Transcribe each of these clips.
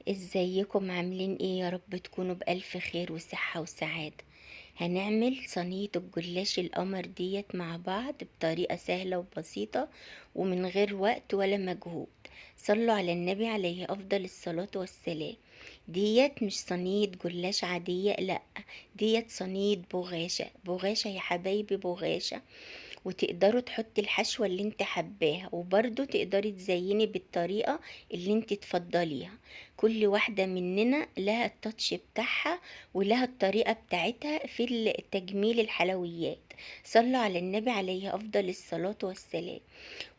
ازيكم عاملين ايه؟ يا رب تكونوا بألف خير وصحة وسعادة. هنعمل صينية الجلاش القمر ديت مع بعض بطريقة سهلة وبسيطة ومن غير وقت ولا مجهود. صلوا على النبي عليه أفضل الصلاة والسلام. ديت مش صينية جلاش عادية، لأ، ديت صينية بغاشة. بغاشة يا حبايبي، بغاشة. وتقدروا تحطي الحشوة اللي انت حباها، وبرضو تقدري تزيني بالطريقة اللي انت تفضليها. كل واحدة مننا لها التاتش بتاعها ولها الطريقة بتاعتها في تجميل الحلويات. صلوا على النبي عليه أفضل الصلاة والسلام.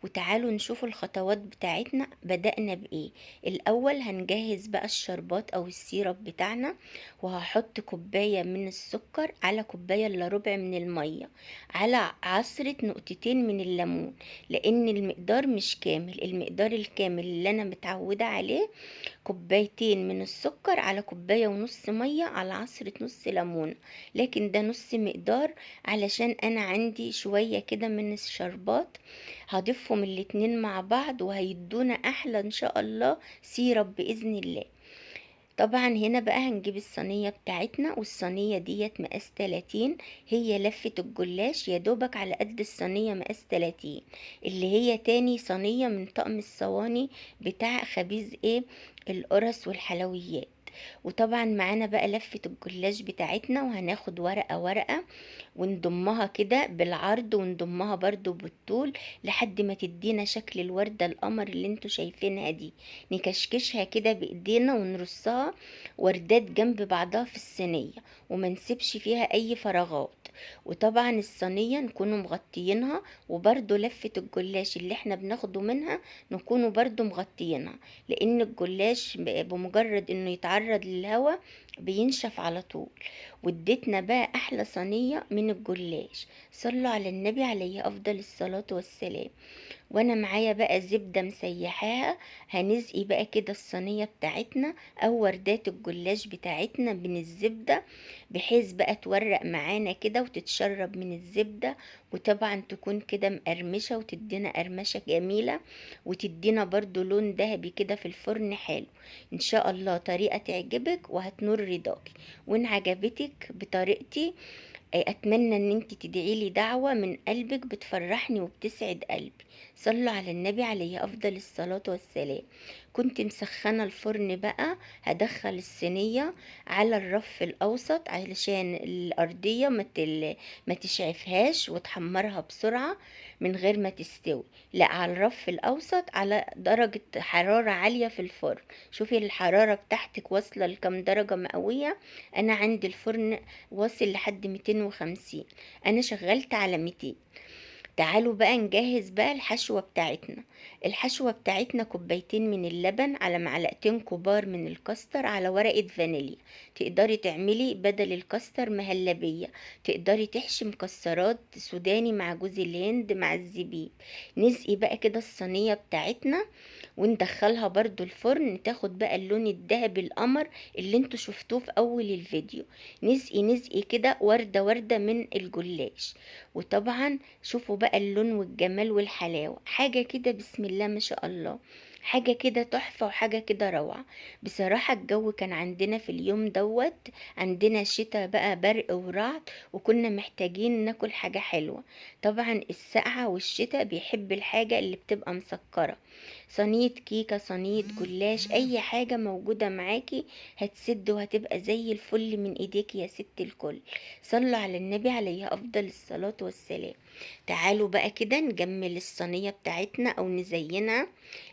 وتعالوا نشوف الخطوات بتاعتنا. بدأنا بإيه؟ الأول هنجهز بقى الشربات أو السيرب بتاعنا، وهحط كوباية من السكر على كوباية إلا ربع من المية على عصرة نقطتين من الليمون، لأن المقدار مش كامل. المقدار الكامل اللي أنا متعودة عليه كوبايتين من السكر على كوباية ونص مية على عصرة نص ليمون، لكن ده نص مقدار علشان أنا عندي شوية كده من الشربات. هضيفهم الاتنين مع بعض وهيدونا أحلى إن شاء الله سيرب بإذن الله. طبعا هنا بقى هنجيب الصينية بتاعتنا، والصينية ديت مقاس 30، هي لفة الجلاش يا دوبك على قد الصينية مقاس 30، اللي هي تاني صينية من طقم الصواني بتاع خبيز القرص والحلويات. وطبعا معانا بقى لفة الجلاش بتاعتنا، وهناخد ورقة ورقة ونضمها كده بالعرض ونضمها برضو بالطول لحد ما تدينا شكل الوردة القمر اللي انتوا شايفينها دي. نكشكشها كده بايدينا ونرصها وردات جنب بعضها في الصينية، وما نسيبش فيها اي فراغات. وطبعا الصينية نكونوا مغطيينها، وبرضو لفة الجلاش اللي احنا بناخده منها نكونوا برضو مغطيينها، لان الجلاش بمجرد انه يتعرض للهواء بينشف على طول. واديتنا بقى احلى صينية من الجلاش. صلوا على النبي عليه افضل الصلاة والسلام. وانا معايا بقى زبدة مسيحاها، هنزقي بقى كده الصينية بتاعتنا او وردات الجلاش بتاعتنا من الزبدة، بحيث بقى تورق معانا كده وتتشرب من الزبدة، وطبعا تكون كده مقرمشة وتدينا قرمشة جميلة، وتدينا برضو لون ذهبي كده في الفرن حلو. ان شاء الله طريقة تعجبك وهتنور رضاكي. وان عجبتك بطريقتي اتمنى ان انت تدعي لي دعوة من قلبك بتفرحني وبتسعد قلبي. صلوا على النبي عليه افضل الصلاة والسلام. كنت مسخنة الفرن بقى، هدخل الصينية على الرف الاوسط علشان الارضية ما تشعفهاش وتحمرها بسرعة من غير ما تستوي. لا، على الرف الاوسط على درجة حرارة عالية في الفرن. شوفي الحرارة بتاعتك واصلة لكم درجة مئوية. انا عندي الفرن واصل لحد 250، انا شغلت على 200. تعالوا بقى نجهز بقى الحشوة بتاعتنا. الحشوة بتاعتنا كوبايتين من اللبن على معلقتين كبار من الكاستر على ورقة فانيليا. تقدري تعملي بدل الكاستر مهلبية، تقدري تحشي مكسرات سوداني مع جوز الهند مع الزبيب. نسقي بقى كده الصينية بتاعتنا وندخلها برضو الفرن، تاخد بقى اللون الذهبي القمر اللي انتوا شفتوه في اول الفيديو. نسقي كده وردة وردة من الجلاش. وطبعا شوفوا بقى اللون والجمال والحلاوة، حاجة كده بسم الله ما شاء الله، حاجة كده تحفة وحاجة كده روعة. بصراحة الجو كان عندنا في اليوم دوت عندنا شتاء بقى، برق ورعد، وكنا محتاجين ناكل حاجة حلوة. طبعا السقعة والشتاء بيحب الحاجة اللي بتبقى مسكرة، صينية كيكة، صينية جلاش، اي حاجة موجودة معاكي هتسد وهتبقى زي الفل من ايديك يا ست الكل. صلوا على النبي عليه افضل الصلاة والسلام. تعالوا بقى كده نجمل الصينية بتاعتنا او نزينها.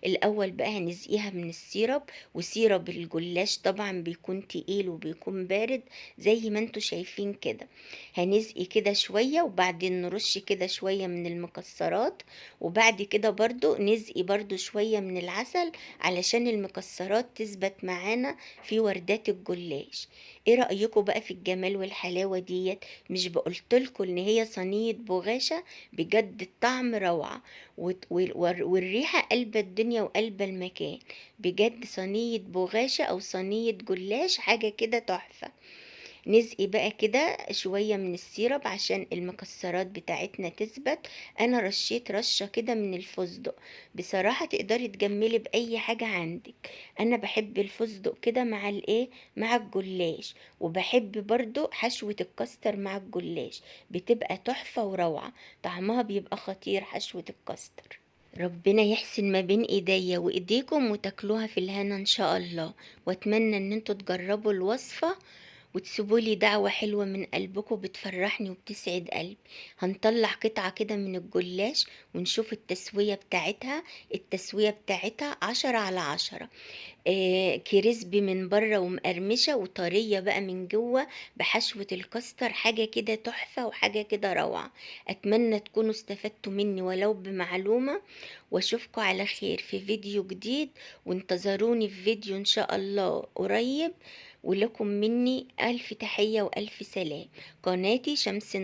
الاول بقى هنسقيها من السيرب، وسيرب الجلاش طبعا بيكون تقيل وبيكون بارد زي ما انتوا شايفين كده. هنسقي كده شوية، وبعدين نرش كده شوية من المكسرات، وبعد كده برضو نسقي برضو شوية من العسل علشان المكسرات تثبت معانا في وردات الجلاش. ايه رأيكم بقى في الجمال والحلاوة ديت؟ مش بقولتلكوا ان هي صينية بغاشة؟ بجد الطعم روعة والريحة قلب الدنيا وقلب المكان. بجد صينية بغاشة او صينية جلاش حاجة كده تحفة. نسقي بقى كده شوية من ال syrup عشان المكسرات بتاعتنا تثبت. انا رشيت رشة كده من الفستق، بصراحة تقدري تجملي بأي حاجة عندك. انا بحب الفستق كده مع الايه، مع الجلاش، وبحب برضو حشوة الكاستر مع الجلاش، بتبقى تحفة وروعة، طعمها بيبقى خطير حشوة الكاستر. ربنا يحسن ما بين ايديا وايديكم وتاكلوها في الهنا ان شاء الله. واتمنى ان انتوا تجربوا الوصفة وتسيبولي دعوة حلوة من قلبكم، بتفرحني وبتسعد قلبي. هنطلع قطعة كده من الجلاش ونشوف التسوية بتاعتها. التسوية بتاعتها 10 على 10، crispy من بره ومقرمشة وطرية بقى من جوه بحشوة الكاستر، حاجة كده تحفة وحاجة كده روعة. أتمنى تكونوا استفدتوا مني ولو بمعلومة، واشوفكم على خير في فيديو جديد، وانتظروني في فيديو إن شاء الله قريب. ولكم مني ألف تحية وألف سلام. قناتي شمس.